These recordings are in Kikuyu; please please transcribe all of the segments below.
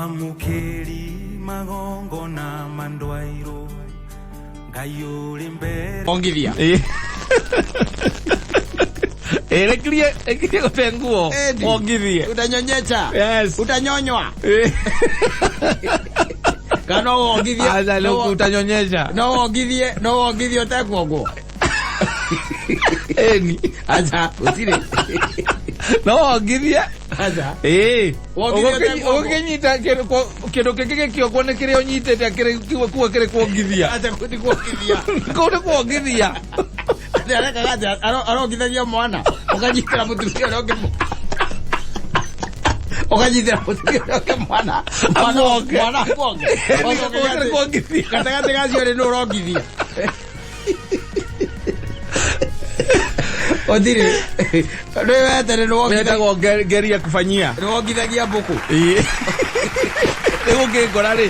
Mwamũkĩri magongona mandwairwo Ngai ũrĩ mbere Ongithia. Ĩ, rekirie rekirie gũte nguo Edi. wongithie Utanyonyecha. Yes. Utanyonywa. Ĩ. Kana no wongithie. Aca, no rĩu utanyonyesha No wongithie, no wongithie ũtekuongwo. Ĩni. Aca, gũtirĩ. No wongithie. Aca. Ĩĩ. Wongithie ũtekuongwo. Ũgũkĩnyita kĩndũ kĩngĩ gĩkĩongwo nĩ kĩrĩa ũnyitĩte akĩrĩ kuo kĩrĩ kuongithia. Aca kũu ti kuongithia. Kũu nĩ kuongithia. Atĩ arekaga atĩ arongithagia mwana ũkanyitĩra mũtumia ũrĩa ũngĩ ũkanyitĩra mũtumia ũrĩa ũngĩ mwana mwana Amuonge. mwana akuonge Kũu nĩ kuongithia. gatagatĩ gacio rĩ nĩ ũrongithia ũtirĩ nĩ wetere nĩ wongithagia Wetagwo ngeria kufanyia. nĩ wongithagia mbũkũ Ĩĩ. Rĩu ũngĩngora rĩ,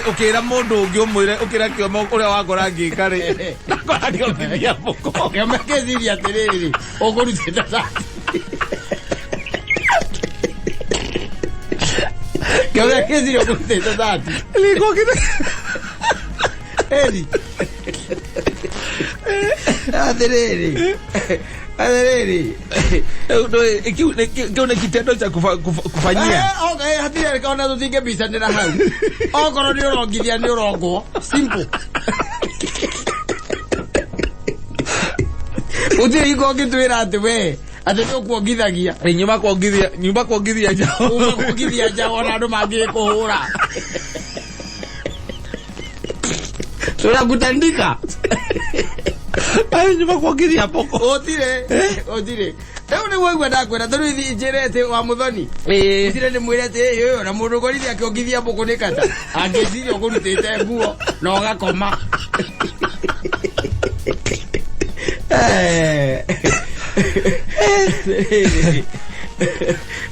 ũkĩra mũndũ ũngĩ ũmwĩre ũkĩra kĩoma ũrĩa wakora ngĩka rĩ, ndakora ngĩongithia mbũkũ. kĩoma kĩciria atĩrĩrĩ ũkũrutĩte cati kĩoma kĩciria ũkũrutĩte cati Eri. Atĩrĩrĩ. Atĩrĩrĩ. Kĩu nĩ kitendo cha kufanyia. Eh, okay, hatirĩ ona tũtingĩbicanĩra hau. Okorwo nĩ ũrongithia nĩ ũrongwo. Simple. Gũtirĩ hingo ũngĩtwĩra atĩ we atĩ nĩ ũkuongithagia. Ĩ, nyuma kuongithia nyuma kuongithia njaũ. Uma kuongithia njaũ ona andũ mangĩkũhũra. Tunakutandika. Ai, nyuma kuongithia mbũkũ. Gũtirĩ. Gũtirĩ. Rĩu nĩguo igua ndakwĩra tondũ ithi njĩre atĩ wa mũthoni. Ĩĩ. Gũtirĩ ndĩmwĩre atĩ ĩ ũyũ na mũndũ ũkorire akĩongithia mbũkũ nĩ kata. Angĩciria ũkũrutĩte nguo na ũgakoma. Eh.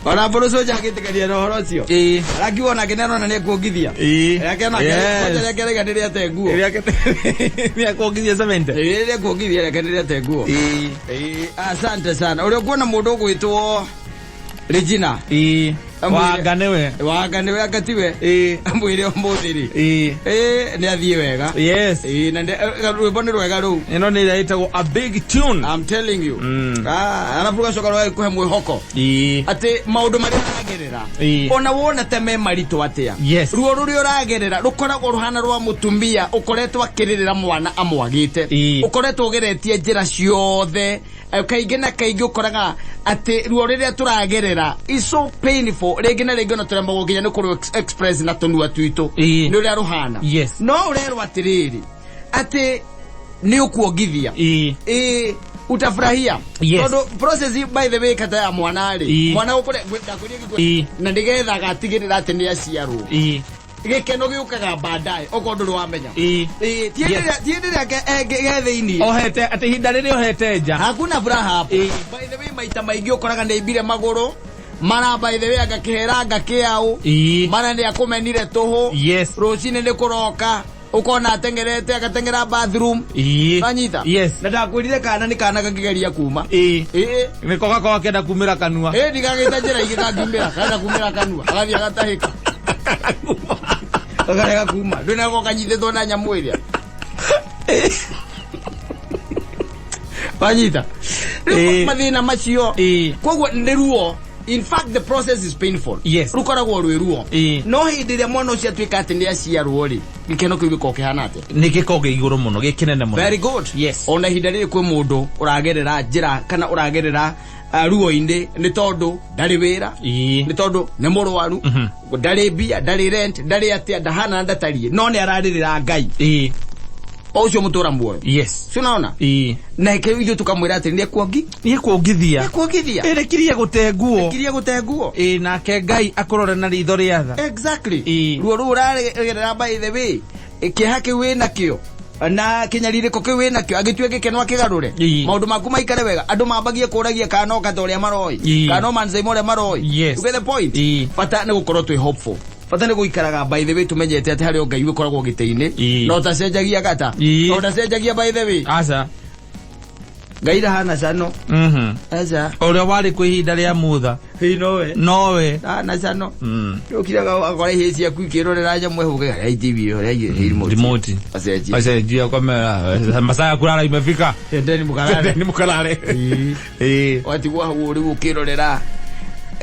Ona mbũrũ cũnja agĩtĩkania na ũhoro ũcio. Ĩĩ. Arakiuga onake nĩarona nĩekuongithia. Ĩĩ. Rĩake onake Yes. kwanja rĩake arauga nĩrĩate nguo. Rĩake nĩekuongithia 70. Ĩĩ rĩekuongithia rĩake nĩrĩate nguo. Ĩĩ. Ĩĩ, asante sana. Ũrĩa ũkuona mũndũ ũgwĩtwo Regina. Ĩĩ. Amwĩre- Wanga nĩwe. Wanga nĩwe anga tiwe. Ĩĩ. Amwĩre ũmũthĩ rĩ. Ĩĩ. Ĩĩ nĩ athiĩ wega. Yes. Ĩĩ na rwĩmbo nĩ rwega rũu. Ĩno nĩ ĩrĩa ĩtagwo a big tune. I'm telling you. Ah, arabu rũgacoka rũgagĩkũhe mwĩhoko. Ĩĩ. Atĩ maũndũ marĩa ũragerera Ĩĩ. ona wona ta me maritũ atĩa Yes. ruo rũrĩa ũragerera rũkoragwo rũhana rwa mũtumia ũkoretwo akĩrĩrĩra mwana amwagĩte Ĩĩ. ũkoretwo ũgeretie njĩra ciothe Eh, kaingĩ na kaingĩ ũkoraga atĩ ruo rĩrĩa tũragerera is so painful rĩngĩ na rĩngĩ ona tũremagwo nginya nĩ kũrũ express na tũnua twitũ Ĩĩ. nĩ ũrĩa rũhana Yes. no ũrerwo atĩrĩrĩ atĩ nĩ ũkuongithia Ĩĩ. ĩĩ utafurahia Yes. tondũ process by the way kata ya mwana rĩ Ĩĩ. mwana gũkũre ndakwĩria gĩkũ Ĩĩ. na nĩgetha agatigĩrĩra atĩ nĩ aciarwo Ĩĩ. gĩkeno gĩũkaga baadaye okorwo ndũrĩ wamenya Ĩĩ. Ĩĩ, ti Yes. hĩndĩ ĩrĩa- ti hĩndĩ ĩrĩa ge thĩinĩ Ohete atĩ ihinda rĩrĩa ohete nja. hakuna furaha hapo Ĩĩ. by the way maita maingĩ ũkoraga nĩ aimbire magũrũ mara by the way anga kĩhera anga kĩaũ Ĩĩ. mara nĩ akũmenire tũhũ Yes. rũcinĩ nĩ kũroka ũkona ateng'erete agateng'era bathroom Ĩĩ. Wanyita? Yes. Na ndakwĩrire kana nĩ kana gakĩgeria kuma. Ĩĩ. Ĩĩ. Nĩko gakorwo akĩenda kumĩra kanua. Ĩĩ ndigagĩte njĩra ingĩ kangiumĩra, karenda kumĩra kanua, agathiĩ agatahĩka. Gakarega kuma. Ndũĩ nako kanyitĩtwo na nyamũ ĩrĩa. Wanyita? Rĩu Ĩĩ. mathĩna macio. Ĩĩ. Koguo nĩ ruo. In fact the process is painful. Yes. Rũkoragwo rwĩ ruo. Ĩĩ. No hĩndĩ ĩrĩa mwana ũcio atuĩka atĩ nĩ aciarwo rĩ, gĩkeno kĩu gĩkoragwo kĩhana atĩa? Nĩ gĩkoragwo gĩ igũrũ mũno, gĩ kĩnene mũno. Very good. Yes. Ona ihinda rĩrĩ kwĩ mũndũ ũragerera njĩra kana ũragerera ruo-inĩ nĩ tondũ ndarĩ wĩra Ĩĩ. nĩ tondũ nĩ mũrwaru ndarĩ mbia ndarĩ rent ndarĩ atĩa ndahana na ndatariĩ no nĩ ararĩrĩra Ngai Ĩĩ. o ũcio mũtũra muoyo Yes. si unaona Ĩĩ. na kĩu ithuĩ tũkamwĩra atĩ nĩ Nĩ kuongithia. ekuongithia Ĩrekirie gũte nguo. kirie gũte nguo Ĩĩ nake Ngai akũrore na ritho rĩa tha. exactly Ĩĩ. ruo rũu ũragerera by the way kĩeha kĩu wĩ nakĩo na kĩnyarirĩko kĩu wĩ nakĩo agĩtue gĩkeno akĩgarũre Ĩĩ. maũndũ maku maikare wega andũ mambagie kũragia kana no kata ũrĩa maroĩ Ĩĩ. kana no manzaima ũrĩa maroĩ Yes. you get the point Ĩĩ. bata nĩ gũkorwo twĩ hopeful bata nĩ gũikaraga by the way tũmenyete atĩ harĩ o Ngai ũkoragwo gĩtĩ-inĩ Ĩĩ. na ũtacenjagia gata Ĩĩ. na ũtacenjagia by the way Aca. Ngai ndahana cano. Aca. Ũrĩa warĩ kwĩ ihinda rĩa Mutha. Ĩ nowe. Nowe. Ndahana cano. Ũkiraga ũgakora ihĩĩ ciaku ikĩrorera nyamũ ĩhũge harĩa TV ĩyo harĩa remote. Remote. Acenjie. Acenjia kamera. Masaa ya kulala imefika. Endeni mũkarare. Endeni mũkarare. Ĩĩ. Watigwo hau rĩu ũkĩrorera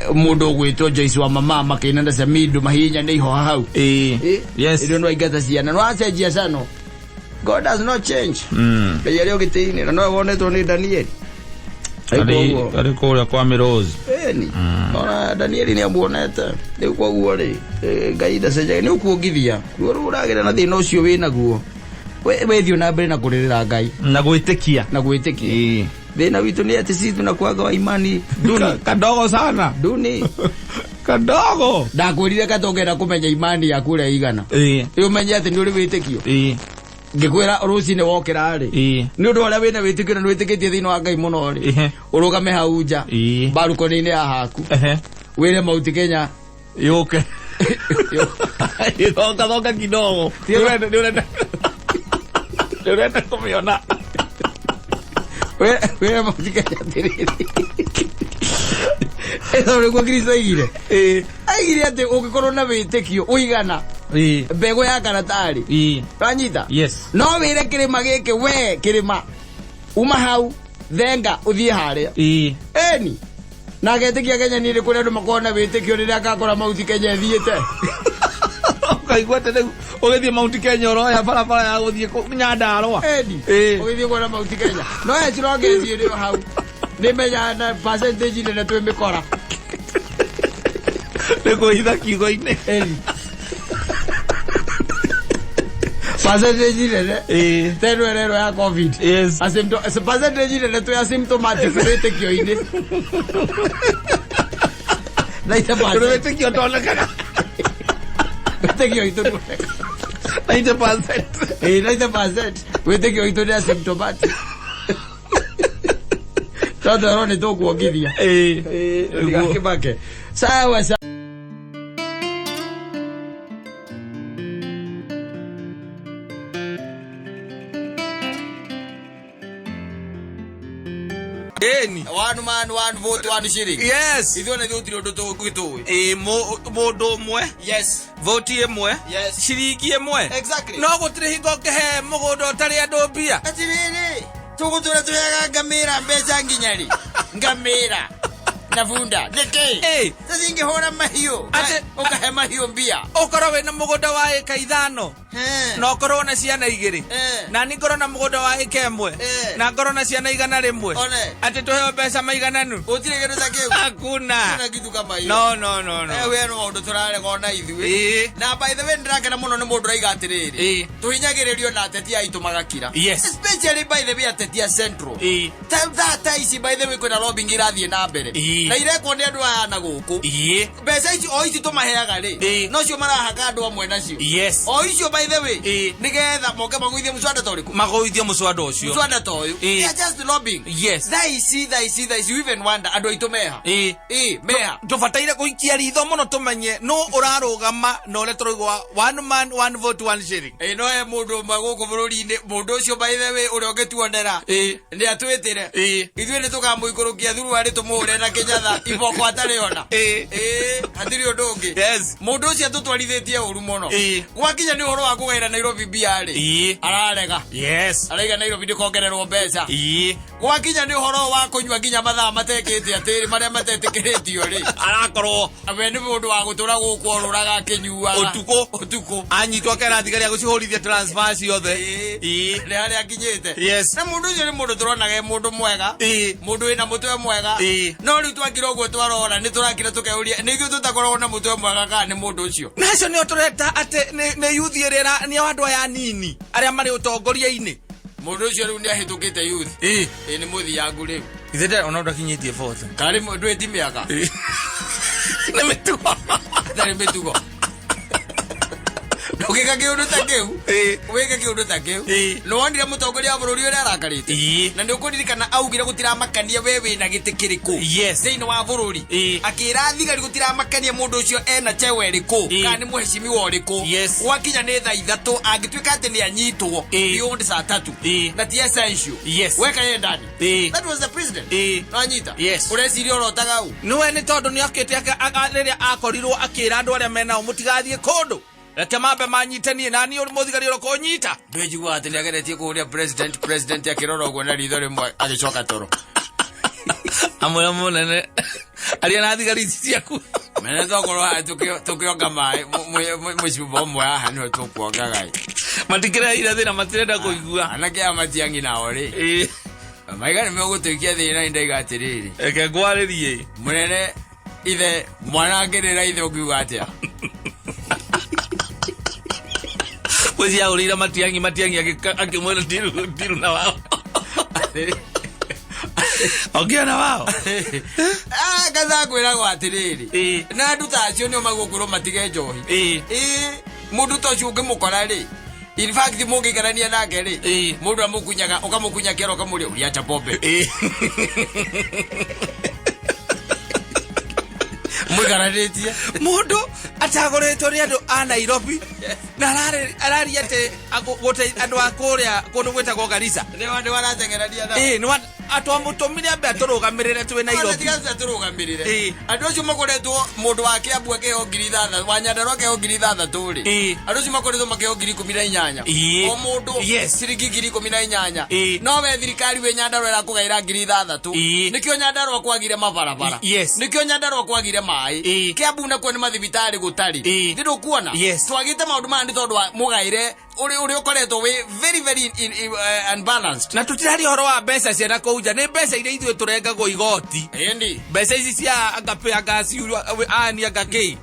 mũndũ ũgwĩtwo Joyce wa mama makĩina na Samido mahinya nĩ ihoha hau. Ĩĩ. Yes. Ĩrĩa no aingata ciana no acenjia cano. God does not change. Ngai arĩ o gĩtĩ-inĩ na nowe wonetwo nĩ Danieli. Arĩ arĩ kũrĩa kwa Mĩrũzi. Ĩni. Ona Danieli nĩ amuonete. Rĩu koguo rĩ, Ngai ndacenjagia nĩ ũkuongithia. Ruo rũu ũragera na thĩna ũcio wĩnaguo. Wĩthiĩ na mbere na kũrĩrĩra Ngai Na gwĩtĩkia. na gwĩtĩkia. Ĩĩ. Thĩna witũ nĩ atĩ sisi tunakuaga wa imani duni. Kadogo sana. Duni. Kadogo. Ndakwĩrire katongenda kũmenya imani yaku ũrĩa ĩigana. Ĩĩ. Rĩu ũmenye atĩ nĩ ũrĩ wĩtĩkio. Ĩĩ. Ngĩkwĩra rũcinĩ wokĩra rĩ. Ĩĩ. Nĩ ũndũ ũrĩa wĩna wĩtĩkio na nĩ wĩtĩkĩtie thĩinĩ wa Ngai mũno rĩ. Ehe. Ũrũgame hau nja. Ĩĩ. Mbarukoni-inĩ ya haku. Ehe. Wĩre Mount Kenya. Yũke. Thonga thonga kidogo. Nĩ ũrenda nĩ ũrenda. Nĩ ũrenda kũmĩona. Wĩre Mount Kenya atĩrĩrĩ. Ĩno nĩguo Kristo aigire. Ĩĩ. Aigire atĩ ũngĩkorwo na wĩtĩkio ũigana Ĩĩ. mbegũ ya karatarĩ. Ĩĩ. Ũranyita? Yes. No wĩre kĩrĩma gĩkĩ we kĩrĩma uma hau thenga ũthiĩ harĩa. Ĩĩ. Ĩni. Na agetĩkia Kenya niĩ nĩ kũrĩ andũ makoragwo na wĩtĩkio rĩrĩa akakora Mount Kenya ĩthiĩte. Ũkaigua atĩ rĩu ũgĩthiĩ Mount Kenya ũroya barabara ya gũthiĩ Nyandarũa. Ĩni. Ĩĩ. Ũgĩthiĩ kuona Mount Kenya. No ecirongeci ĩrĩ o hau. Nĩ menyaga na percentage nene twĩ mĩkora. Nĩ kwĩhitha kiugo-inĩ. Ĩni. Percentage nene. Ĩĩ. Teno ĩrerwo ya COVID. Yes. Percentage nene twĩ asymptomatic wĩtĩkio-inĩ. 90%. Ũrĩ wĩtĩkio ũtonekaga. Wĩtĩkio witũ ndwonekaga. 90%. Ĩĩ, 90% wĩtĩkio witũ nĩ asymptomatic. Tondũ oro nĩ tũkuongithia. Ĩĩ. Ndigakĩmake. Sawa sawa. Ĩni. One man, one vote, one shilling. Yes. Ithuĩ ona ithuĩ gũtirĩ ũndũ tũgĩtũĩ. Ĩĩ mũndũ ũmwe. Yes. Voti ĩmwe. Yes. Ciringi ĩmwe. Exactly. No gũtirĩ hingo ũngĩhe mũgũnda ũtarĩ andũ mbia. Atĩrĩrĩ, tũgũtũra tũheaga ngamĩra mbeca nginya rĩ? Ngamĩra na bunda nĩkĩ? Ĩĩ. Sasa ingĩhũra mahiũ, ũkahe mahiũ mbia. Ũkorwo wĩna mũgũnda wa ĩka 5. Na ũkorwo na ciana 2. Na niĩ ngorwo na mũgũnda wa ĩka 1. Na ngorwo na ciana 100. One. Atĩ tũheo mbeca maigananu. Gũtirĩ kĩndũ ta kĩu. Hakuna. Hakuna kitu kama hiyo. No, no, no, no. We no maũndũ tũrarega ona ithuĩ. Ĩĩ. Na by the way nĩndĩrakena mũno nĩ mũndũ ũraiga atĩrĩrĩ. Ĩĩ. Tũhinyagĩrĩrio na ateti aitũ magakira. Yes. Especially by the way ateti a Central. Ĩĩ. Ta thaa ici by the way kwĩna lobbying irathiĩ na mbere. Ĩĩ. Na irekwo nĩ andũ aya na gũkũ. Ĩĩ. Mbeca ici o ici tũmaheaga rĩ. Ĩĩ. Nocio marahaka andũ amwe nacio. Yes. O icio by the way. Ĩĩ. Nĩgetha moke magũithie mũcwanda ta ũrĩkũ? Magũithie mũcwanda ũcio. Mũcwanda ta ũyũ. Ĩĩ. They are just lobbying. Yes. Thaa ici thaa ici thaa ici you even wonder andũ aitũ meha. Ĩĩ. Ĩĩ, meha. Tũbataire gũikia ritho mũno tũmenye nũ ũrarũgama na ũrĩa tũraigua one man one vote one shilling. Ĩĩ no he mũndũ ũmwe gũkũ bũrũri-inĩ mũndũ ũcio by the way ũrĩa ũngĩtuonera Ĩĩ. nĩ atwĩtĩre. Ĩĩ. Ithuĩ nĩ tũkamũikũrũkia thuruarĩ tũmũhũre na kĩnyatha iboko atarĩ ona. Ĩĩ. Ĩĩ, hatirĩ ũndũ ũngĩ. Yes. Mũndũ ũcio atũtwarithĩtie ũru mũno. Ĩĩ. Gwakinya nĩ ũhoro wa kũgaĩra Nairobi mbia rĩ. Ĩĩ. Ararega. Yes. Araiga Nairobi ndĩkongererwo mbeca. Ĩĩ. Gwakinya nĩ ũhoro wa kũnyua nginya mathaa matekĩte atĩrĩ marĩa matetĩkĩrĩtio rĩ. Arakorwo We nĩ mũndũ wa gũtũra gũkũ orũraga akĩnyuaga. Ũtukũ. Ũtukũ. Anyitwo akera thigari agũcihũrithia transfer ciothe. Ĩĩ. Ĩĩ. Nĩ harĩa akinyĩte. Yes. Na mũndũ ũcio nĩ mũndũ tũronaga e mũndũ mwega. Ĩĩ. Mũndũ wĩna mũtwe mwega. Ĩĩ. No rĩu twakira ũguo twarora nĩ tũrakira tũkeuria nĩ ithuĩ tũtakoragwo na mũtwe mwega kana nĩ mũndũ ũcio. Na acio nĩo tũreta atĩ nĩ youth ĩrĩa nĩ andũ aya anini arĩa marĩ ũtongoria-inĩ. Mũndũ ũcio rĩu nĩ ahĩtũkĩte youth. Ĩĩ. Ĩĩ nĩ mũthiangu rĩu. Ithe ndare ona ndakinyĩtie 40. Karĩ ndwĩti mĩaka. Nĩ mĩtugo. Atarĩ mĩtugo. Ndũngĩka kĩũndũ ta kĩu. Ĩĩ. Wĩke kĩũndũ ta kĩu. Ĩĩ. Nĩwonire mũtongoria wa bũrũri ũrĩa arakarĩte? Ĩĩ. Na nĩũkũririkana augire gũtiramakania we wĩna gĩtĩ kĩrĩkũ Yes. thĩinĩ wa bũrũri. Ĩĩ. Akĩra thigari gũtiramakania mũndũ ũcio ena cheo ĩrĩkũ Ĩĩ. kana nĩ mũhecimiwa ũrĩkũ. Yes. Gwakinya nĩ thaa 3 angĩtuĩka atĩ nĩ anyitwo Ĩĩ. beyond saa 3 Ĩĩ. na ti essential. Yes. Weka ye ndani. Ĩĩ. That was the president. Ĩĩ. Nĩwanyita? Yes. Ũreciria ũrotaga ũ? Nĩwe nĩ tondũ nĩ okĩte rĩrĩa akorirwo akĩra andũ arĩa menao mũtigathiĩ kũndũ reke mambe manyite niĩ na niĩ mũthigari ũrĩa kũnyita. Ndwĩjiguaga atĩ nĩageretie kũũria president, president akĩrora ũguo na ritho rĩmwe agĩcoka toro. Amwĩra mũnene aria na thigari ici ciaku. Mene twakorwo haha tũkĩonga maĩ mũcumba ũmwe haha nĩwe tũkuongaga ĩ. Matikĩrehire thĩna matirenda kũigua. Anake aya matiang'i nao rĩ. Ĩĩ. Maiga nĩ megũtũikia thĩna nĩ ndaiga atĩrĩrĩ. Reke ngwarĩrie. Mũnene ithe mwana angĩrĩra ithe ũngiuga atĩa? Gwĩciria agũrĩire matiang'i matiang'i akĩmwĩra ndiru na wao. Ongea na wao. Ah, gathaa kwĩragwo atĩrĩrĩ. Ĩĩ. Na andũ ta acio nĩo magũkwĩrwo matige njohi. Ĩĩ. Ĩĩ, mũndũ ta ũcio ũngĩmũkora rĩ, in fact mũngĩikarania nake rĩ, Ĩĩ. mũndũ amũkunyaga ũkamũkunya kĩero ũkamũria uliacha pombe. Ĩĩ. Mũikaranĩtie. Mũndũ atagũrĩtwo nĩ andũ a Nairobi na araria atĩ andũ a kũrĩa kũndũ gwĩtagwo Garissa. Nĩ waratengerania nao. Ĩĩ, nĩ twamũtũmire ambe atũrũgamĩrĩre twĩ Nairobi. Tiga tũrũgamĩrĩre. Ĩĩ. Andũ acio makoretwo mũndũ wa Kiambu akĩheo 6,000, wa Nyandarua akĩheo 6,000 rĩ. Ĩĩ. Andũ acio makoretwo makĩheo 18,000. Ĩĩ. O mũndũ Yes. ciringi 18,000. Ĩĩ. No we thirikari wĩ Nyandarua ĩrakũgaĩra 6,000. Ĩĩ. Nĩkĩo Nyandarua kwagire mabarabara. Yes. Nĩkĩo Nyandarua kwagire maĩ. Ĩĩ. Kiambu nakuo nĩ mathibitarĩ gũtarĩ. Ĩĩ. Nĩ ndũkuona? Yes. Twagĩte maũndũ maya nĩ tondũ wa mũgaĩre ũrĩa ũkoretwo wĩ very very unbalanced. Na tũtiraria ũhoro wa mbeca cia na kũu nja, nĩ mbeca iria ithuĩ tũrengagwo igoti. Ĩndi. Mbeca ici cia anga pĩ, anga ciurwa, ani anga kĩ.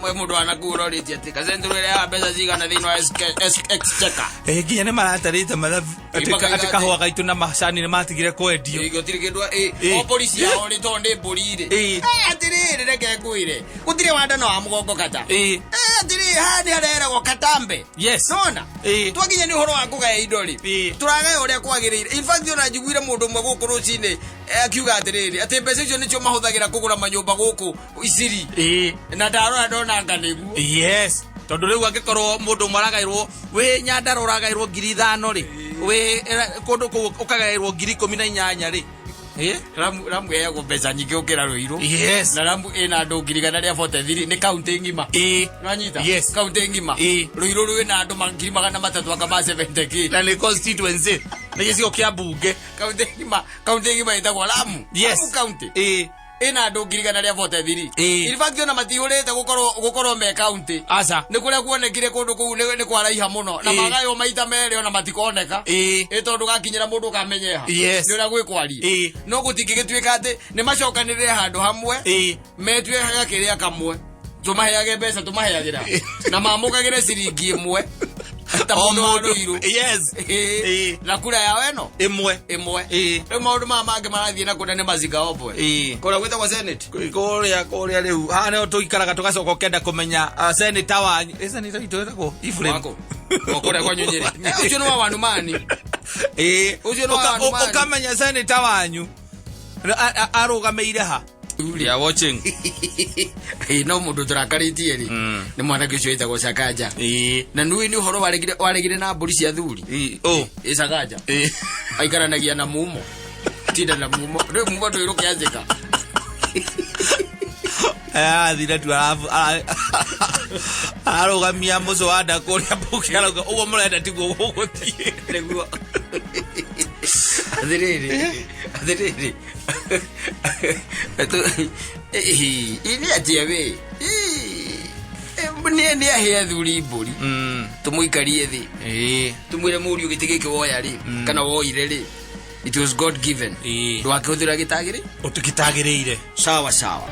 Mwe mũndũ anakuu ũrorĩtie atĩ gacentũ rĩrĩa ya mbeca cigana thĩinĩ wa Exchequer. Ĩ, nginya nĩ maratarĩte mathabu Ĩ, atĩ kahũa gaitũ na macani nĩ matigire kwendio. Ĩ, gũtirĩ kĩndũ, ĩ, Ĩ. o mbũri ciao rĩ, tondũ nĩ mbũri rĩ. Ĩ. Ĩ, atĩrĩrĩ, reke ngwĩre. Gũtirĩ wandano wa mũgongo kata. Ĩ. Ĩ, atĩrĩrĩ, haha nĩ hareragwo katambe. Yes. Nona? Ĩ. Twakinya nĩ ũhoro wa kũgaya indo rĩ. Ĩ. Tũragaya ũrĩa kwagĩrĩire. In fact, ona njiguire mũndũ ũmwe gũkũ rũcinĩ, akiuga atĩrĩrĩ, atĩ mbeca icio nĩcio mahũthagĩra kũgũra manyũmba gũkũ Isiri. Ĩ. Na ndarora ndona anga nĩguo. Yes. Tondũ rĩu angĩkorwo mũndũ ũmwe aragaĩrwo wĩ Nyandarua ũragaĩrwo 5,000 rĩ, wĩ kũndũ kũu ũkagaĩrwo 18,000 rĩ. Ĩ? Ramu ĩheagwo mbeca nyingĩ gũkĩra Ruiru. Yes. Na Ramu ĩna andũ 143,000 nĩ kaunti ng'ima. Ĩ. Nĩwanyita? Yes. Kaunti ng'ima. Ĩ. Ruiru rwĩna andũ 300,000 anga ma seventy k. Na nĩ constituency. Nĩ gĩcigo kĩa mbunge. Kaunti ng'ima, kaunti ng'ima ĩtagwo Lamu. Yes. Lamu kaunti. Ĩ. Ĩna andũ 143,000. Ĩ. In fact ona matihũrĩte gũkorwo me kaunti. Aca. Nĩ kũrĩa kuonekire kũndũ kũu nĩ kwaraiha mũno. Na Ĩ. magaywo maita merĩ ona matikoneka. Ĩ. Ĩ tondũ gakinyĩra mũndũ ũkamenyeha. Yes. Nĩ ũrĩa gwĩkwaria. Ĩ. No gũtingĩgĩtuĩka atĩ nĩ macokanĩrĩre handũ hamwe. Ĩ. Metue gakĩrĩa kamwe. Tũmaheage mbeca tũmaheagĩra. Na mamũkagĩre ciringi ĩmwe. Ta O mũndũ wa mũndũ. Ruiru. Yes. Ĩ. Ĩ. Na kura yao ĩno Ĩmwe. ĩmwe. Ĩ. Rĩu maũndũ maya mangĩ marathiĩ na kũrĩa nĩ mazinga obwe. Ĩ. Kũrĩa gwĩtagwo Senate. Kũrĩa rĩu haha nĩho tũikaraga tũgacoka ũkenda kũmenya senator wanyu. Ĩ, senator witũ wĩtagwo Ephraim. Wako. O kũrĩa kwa Nyũnyĩrĩ. Ũcio nĩ wa Wanumani. Ĩ. Ũcio nĩ wa Wanumani. Ũkamenya senator wanyu arũgamĩire ha. We are watching. Ĩ, no mũndũ tũrakarĩtie rĩ nĩ mwanake ũcio wĩtagwo Sakaja. Ĩ. Na nĩũĩ nĩ ũhoro waregire na mbũri cia thuri. Ĩ. Ũ. Ĩ, Sakaja. Ĩ. Aikaranagia na mumo. Tinda na mumo. Rĩu mumo ndwĩrũkĩanjĩka. Athire tu ararũgamia mũcwanda kũrĩa mbunge arauga ũguo mũrenda tiguo gũgũthiĩ. Nĩguo. Atĩrĩrĩ, atĩrĩrĩ. Ĩ, nĩ atĩa we? Ĩ, nĩ ahe athuri mbũri. Tũmũikarie thĩ. Ĩ. Tũmwĩre mũriũ gĩtĩ gĩkĩ woya rĩ, kana woire rĩ. It was God given. Ĩ. Ndwakĩhũthĩra gĩtagĩrĩ? Ũtũkĩtagĩrĩire. Sawa sawa.